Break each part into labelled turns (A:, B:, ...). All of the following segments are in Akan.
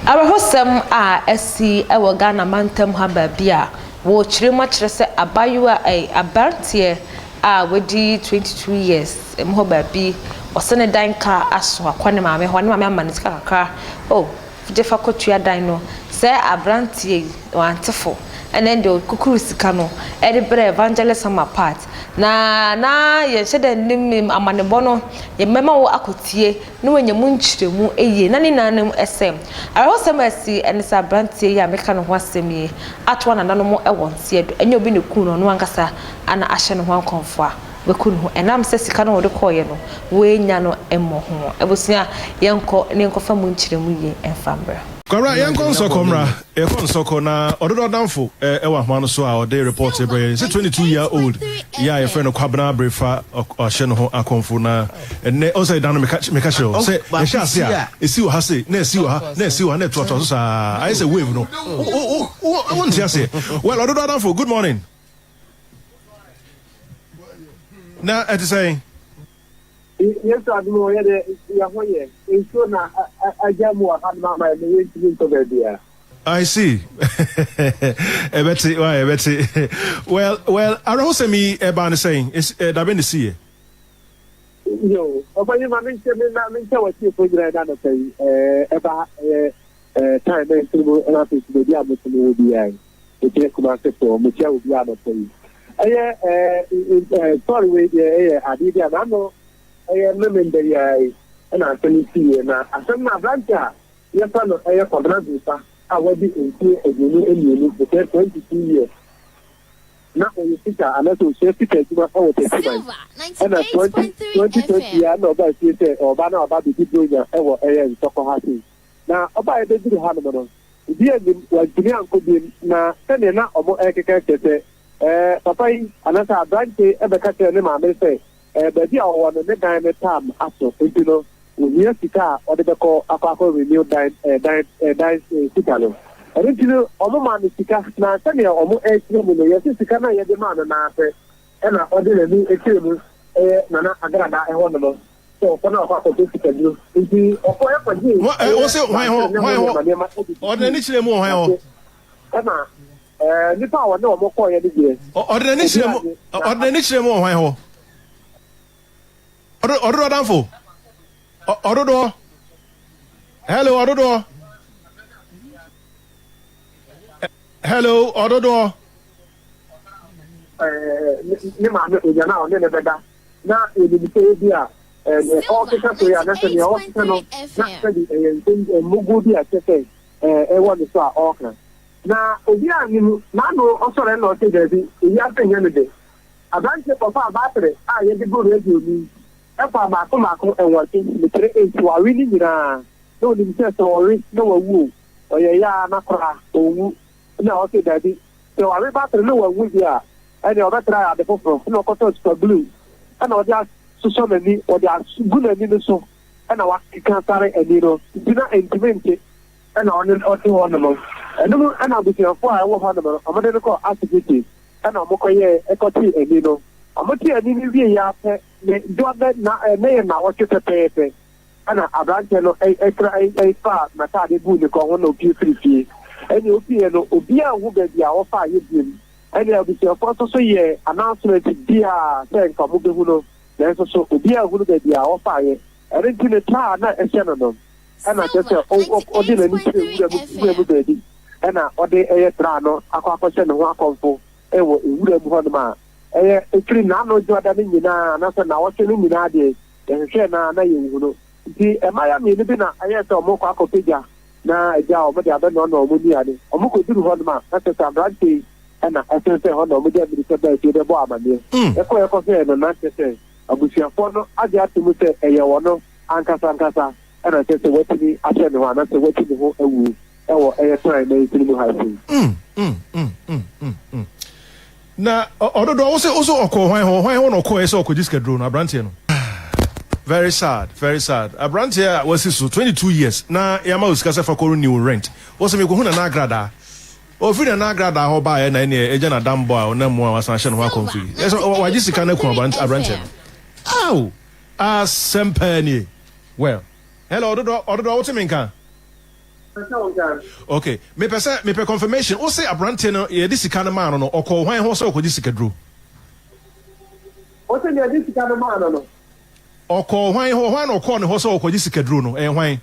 A: Awerɛhosɛm a asi wɔ Ghana mantam ha baabi a wɔrekyerɛ mu akyerɛ sɛ abayewa ɛy aberanteɛ a wadi 22 years mu hɔ baabi ɔsɛ ne dan ka aso akɔ ne maame hɔ ne maame ama no sika kakra oh gye fa kɔtua dan no sɛ aberanteɛ yi wante fo ɛna ɛnde ɔkukuru sika no ɛde brɛ Evangelist Sama Pat na na yɛnhyɛ da nnim amanebɔ no yɛbɛma wo akɔtie na wanya mu nkyerɛmu yie na ne nyinaa mu sɛ awerɛhosɛm a asi ne sɛ aberanteɛ yi a meka ne ho asɛm yi atoa nananom wɔ nteɛ do ɛnyɛ obi na ɛkuu no ɔno ankasa ana ahyɛ ne ho akɔmfo a waku ne ho ɛnam sɛ sika no a ɔde kɔeɛ no wannya no mmɔho. Abusua yɛnkɔ na yɛnkɔfa mu nkyerɛmu yie mfa mbrɛ.
B: Kwabra yɛnkɔ nsɔkɔ mmra yɛkɔ nsɔkɔ na ɔdodɔ adamfo ɛwɔ ahoma no so a ɔde report brɛ yɛn sɛ 22 year old yɛ a yɛfrɛ no Kwabena Abrefa ɔhyɛ ne ho akɔmfo na ɛnɛ ɔn sɛ ɛda no meka meka kyerɛ wo sɛ yɛhyɛ ase a ɛsi wɔ ha se na ɛsi wɔ ha na ɛsi wɔ ha na ɛtoatoa so saa ayɛ sɛ wave no wonte aseɛ. Well, ɔdodɔ adamfo, good morning. Na ɛte sɛn?
C: Yesu adom o, yɛde yɛn ho yɛ. Nsuo na agya mu wɔ hanom ama yɛn, yɛntumi nkɔ baabiara.
B: I see. Ɛbɛte, why ɛbɛte. Well, well, awerɛhosɛm yi ɛbaa ne sɛn? Dabe ne siiɛ?
C: Yo, ɔbɛyi ma menkyɛ me na menkyɛ w'atiefo nyinaa ɛna anɔpa yi. Ɛba ɛyɛ time na nsiri mu ɛna afei so baabi a mo so mo wɔ biara yi. Mekyɛ Kumasefoɔ, mekyɛ obiara anɔpa yi. Ɛyɛ ɛɛ sɔre wei deɛ ɛyɛ adeɛ bi a n'ano ɛyɛ memenda yi ara yi ɛna asɛm yi siiɛ. Na asɛm no aberante a yɛfrɛ no ɛyɛ Kwabena Dusa a wadi mfeɛ 22, mekyerɛ 22 years, na ɔyɛ sika anaasɛ ɔsua sika adwuma ɛwɔ Techiman. Ɛna 20 2020 yi ara na ɔbaa fie sɛ ɔba na ɔba abɛdi Buronya ɛwɔ ɛyɛ Nsɔkɔ ha sei. Na ɔbaeɛ bɛduru hanom no, obiara nnim, wantumi ankɔ biom, na sɛdeɛ na wɔrekeka kyerɛ sɛ, ɛɛ, papa yi anaasɛ aberante yi bɛka kyerɛɛ ne maame sɛ, ɛɛ, baabi a ɔwɔ no, ne dan no tam aso, nti no, ɔhia sika a ɔde bɛkɔ akɔ akɔ renew dan, ɛɛ, dan, ɛɛ, dan, ɛɛ, sika no. Ɛno nti no, wɔmaa no sika, na sɛdeɛ wɔrekyerɛ mu no, yɛse sika no a yɛde maa no no ara pɛ na ɔde n'ani kyerɛɛ mu, ɛyɛ Nana Agrada hɔ nom. Sɛ ɔkɔ na ɔkɔ akɔtɔ sikaduro nti ɔkɔ ɛkɔgye
B: ɛyɛ wose hwan hɔ hwan hɔ ɔde n'ani kyerɛ mu wɔ hwan hɔ
C: ɛna ɛɛ nipa a ɔne wɔn kɔɔyɛ no deɛ
B: ɔde n'ani kyerɛ mu ɔde n'ani kyerɛ mu wɔ hwan hɔ ɔdo ɔdodoɔ danfo ɔdodoɔ hello ɔdodoɔ hello ɔdodoɔ.
C: Ɛɛ ne maame onya na ɔne ne bɛda. Na yɛnim sɛ ebia nea ɔrekeka so yi anaasɛ nea ɔrekeka no, na sɛbi ɛyɛ nsɛm mmuguo bi a ɛkyerɛ sɛ ɛwɔ ne so a ɔreka. Na obiara nnim, n'ano ɔsɔre na ɔse daabi, ewiase nyɛ me de. Aberanteɛ kɔfaa battery a yɛde gu radio mu yi faa mmaako mmaako nwɔtwe, mekyerɛ eight, wawe ne nyinaa. Na ɔnim sɛ sɛ ɔwe na wawu o, ɔyɛ ya ara na koraa ɔnwu. Na ɔse daabi, Sɛ ɔwe battery na wanwu deɛ a, ɛnneɛ ɔbɛtra ade foforɔ. Ɛnna ɔkɔtɔɔ super glue ɛnna ɔde asosɔ n'ani, ɔde agu n'ani no so ɛnna wakeka atare ani no nti na ɛntumi nte. Ɛnna ɔne ɔte hɔ nom. Ɛno mu ɛnna abusuafoɔ a ɛwɔ hɔ nom no, wɔde no kɔɔ asipiti ɛnna wɔkɔyɛɛ ɛkɔtee ani no. Wɔtee ani no wieeɛ ara pɛ, ne dɔ bɛ na ɛnɛ yɛ nnawɔtwe pɛpɛɛpɛ. Ɛnna aberanteɛ no kura faa n'atadeɛ guu ne kɔn ho na ɔpue firii fie. Ɛnna ɔpueeɛ no, obiara anhu baabi a ɔfaeɛ bio. Ɛnna abusuafoɔ nso so yɛɛ announcement biara sɛ nka wɔbɛhu no, nanso so obiara anhunu baabi a ɔfaeɛ. Ɛno nti ne taa a na ɛhyɛ no no, ɛnna kyerɛ sɛ ɔde n'ani kyerɛɛ wura mu wura mu baabi, ɛnna ɔde ɛyɛ traa no akɔ akɔhyɛ ne ho akɔmfo wɔ nwura mu hɔnom a ɛyɛ ɛfiri n'ano dwoada no nyinaa anaasɛ nnawɔtwe no nyinaa deɛ, Yɛhwehwɛɛ no ara na yɛnhu no. Nti mmaayewa mmienu bi na ɛyɛɛ sɛ wɔrekɔ akɔpɛ gya na gya a wɔde abɛnoanoa wɔn nnuane. Wɔkɔduruu hɔnom a, na kyerɛ sɛ aberanteɛ yi na ɛsensɛn hɔ na wɔde ammirika baa fie bɛbɔɔ amanneɛ. Yɛkɔeɛ kɔhwɛɛ no na kyerɛ sɛ abusuafoɔ no agye ato mu sɛ ɛyɛ ɔno ankasa ankasa na kyerɛ sɛ watumi ahyɛ ne ho anaasɛ watu ne ho awu wɔ ɛyɛ Tran mansini mu ha sei.
B: Na ɔdodoɔ wo se wo so ɔkɔɔ hwan hɔ hwan hɔ na ɔkɔɛ sɛ ɔkɔgye sikaduro no abranteɛ no. Very sad very sad abranteɛ a wasi so 22 years na yama wo sika sɛ fa kɔ renew rent wo se mekɔhu Nana Agradaa ɔfiri Nana Agradaa hɔ baeɛ na ɛneɛ agya na dambɔ a ɔnam mu a wasan ahyɛ ne ho akɔmfo yi ɛsɛ wagye sika no aku abranteɛ no aw asɛm paa nie well hello ɔdodoɔ ɔdodoɔ wote me nka.
C: Mɛhyɛ wo nka.
B: Ok, mepɛ sɛ mepɛ confirmation, wo se abranteɛ no yɛde sika no maa no no, ɔkɔɔ hwan hɔ sɛ ɔkɔgye sikaduro?
C: Wo se deɛ yɛde sika no maa no no.
B: Ɔkɔɔ hwan hɔ, hwan na ɔkɔɔ ne hɔ sɛ ɔkɔgye sikaduro no, ɛyɛ hwan?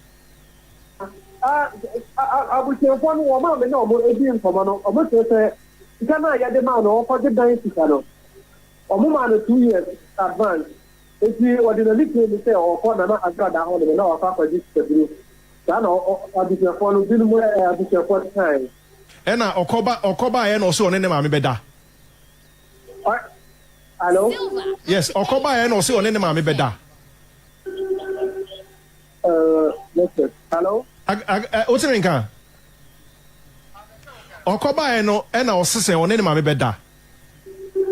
C: Abusuafoɔ no, wɔn a me ne wɔn di nkɔmmɔ no, wɔkyerɛ sɛ sika no a yɛde maa no ɔkɔgye dan sika no, wɔmaa no 2 years advance. Enti ɔde n'ani kyerɛɛ mu sɛ ɔrekɔ Nana Agradaa hɔnom na wakɔ akɔgye sikaduro. Saa na abusuafoɔ no binom abusuafoɔ no kaeɛ.
B: Ɛna ɔkɔba ɔkɔbaeɛ na ɔse ɔne ne maame bɛda.
C: Ɔ Hello?
B: Yes, ɔkɔbaeɛ na ɔse ɔne ne maame bɛda.
C: Uh, network. Hello?
B: Ag ag ɛ wote me nka? Ɔkɔbaeɛ no ɛna ɔse sɛ ɔne ne maame bɛda.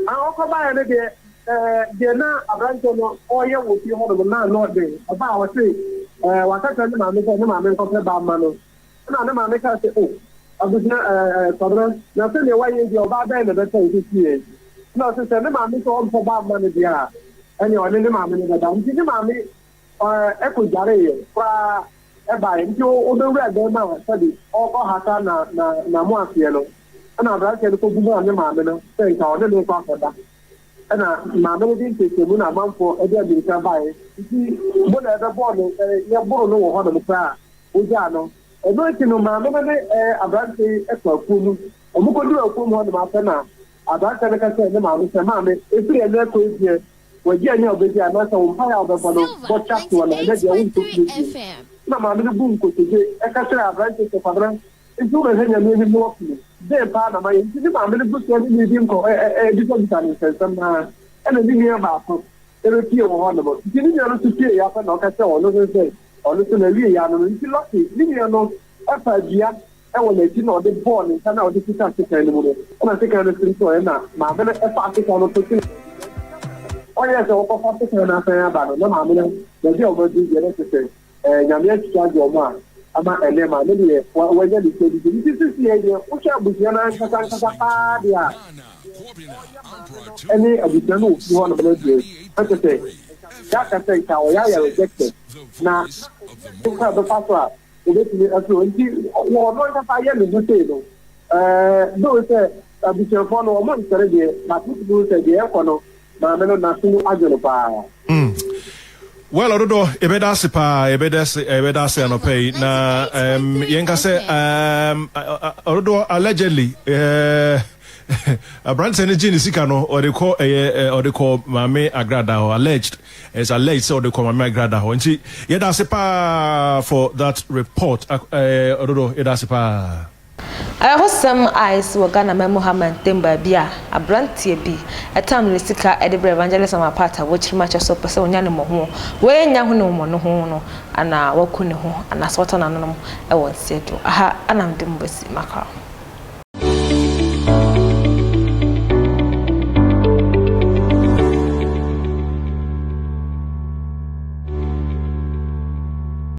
C: A ɔkɔbaeɛ no deɛ, ɛɛ, deɛ na aberanteɛ no ɔreyɛ wɔ fie hɔnom no, na ano ɔden. Ɔbaa a, ɔse, ɛɛ, waka kyerɛ ne maame sɛ ne maame nkɔpɛ ba mma no. Ɛna ne maame kaa sɛ, O, abusua, ɛɛ, Kwabena, na sɛdeɛ woayɛ yi deɛ, ɔbaa bɛn na ɛbɛpɛ wo seesei yi? Ɛna ɔse, sɛ ne maame sɛ ɔmpɛ ba mma no deɛ a, ɛnneɛ ɔne ne maame no bɛda. Nti ne maame, ɛɛ, kɔdwareeɛ koraa baeɛ. Nti ɔbɛwuraa dan mu a sɛbe ɔrekɔhata na, na, n'amoaseɛ no, Ɛnna aberanteɛ no kɔbumaa ne maame no sɛ nka ɔne no rekɔ akɔda. Ɛnna maame no de nteateamu na amanfoɔ de ammirika baeɛ. Nti bo na ɛbɛbɔɔ no, yɛboroo no wɔ hɔnom koraa a, wɔgyaa no. Ɛno akyi no, maame no ne aberanteɛ yi kɔɔ afuo mu. Wɔkɔduruu afuom hɔnom ara pɛ na aberanteɛ no ka kyerɛɛ ne maame sɛ, Maame, ɛfiri ɛnnɛ rekɔ yi deɛ, w'agye ani a wobɛgye anaasɛ wo mpaeɛ a wobɛbɔ no, bɔ twa toɔ na ɛnnɛ deɛ wonkɔ fie bio. Ɛnna maame no buu nkotodwe ka kyerɛɛ aberanteɛ sɛ, Kwabena, Nti wobɛhwɛ Nyame anim na waku me? Dɛn paa na mayɛ? Nti ne maame no gu so ne no redi nkɔ rebisabisa no nsɛnsɛm no ara, ɛna ne nua baako bɛpue wɔ hɔnom. Nti ne nua no nso pueeɛ ara pɛ na ɔka kyerɛɛ ɔno nso sɛ ɔno nso n'awieeɛ ano no. Nti Lucky, ne nua no faa dua wɔ n'akyi na ɔde bɔɔ ne nsa no a ɔde kuta sekan no mu no, ɛna sekan no firi tɔeɛ na maame no faa sekan no to kyenee baabi. Ɔyɛɛ sɛ ɔkɔfa sekan no asan aba no, na maame no baabi a wɔaduru deɛ na kyerɛ sɛ Eh, Nyame atwitwa agye ɔmo a ama ɛnɛ ma ne deɛ wanya ne ti adidi. Nti sisi yɛ deɛ wohwɛ abusua no ankasa ankasa paa deɛ a, ɔyɛ maame no ɛne abusua no wɔ fie hɔ nom no deɛ, na kyerɛ sɛ nka aka sɛ nka ɔyɛ ayɛ rejected na na kwan a ɔbɛfa so a obetumi afiri hɔ. Nti wɔ ɔno ankasa ayɛ ne ho sei no, eh, though sɛ abusuafoɔ no ɔmo nsɛre deɛ, but wotumi hu sɛ deɛ ɛkɔ no Maame no n'aso mu adwo no paa.
B: Mm. Well, ɔdodɔ, yɛbɛda ase paa, yɛbɛda ase, yɛbɛda ase anɔpa yi. Na um, yɛnka sɛ um, ɔdodɔ allegedly uh, aberanteɛ no gye ne sika no ɔde kɔ ɛyɛ ɔde kɔ maame agrada hɔ alleged it's alleged sɛ ɔde kɔ maame agrada hɔ nti yɛda ase paa for that report ɔdodɔ yɛda ase paa.
A: Awerɛhosɛm a asi wɔ Ghana man mu ha mantam baabi a abranteɛ bi tam ne sika de brɛ Evangelist Mama Pat a wakyiri mu akyɛ sɛ ɔpɛ sɛ ɔnya ne mmɔho. Wei annya ho ne mmɔno ho no ana waku ne ho anaasɛ watɔ n'anonom wɔ nseɛ do. Aha na mede mo bɛsi makra.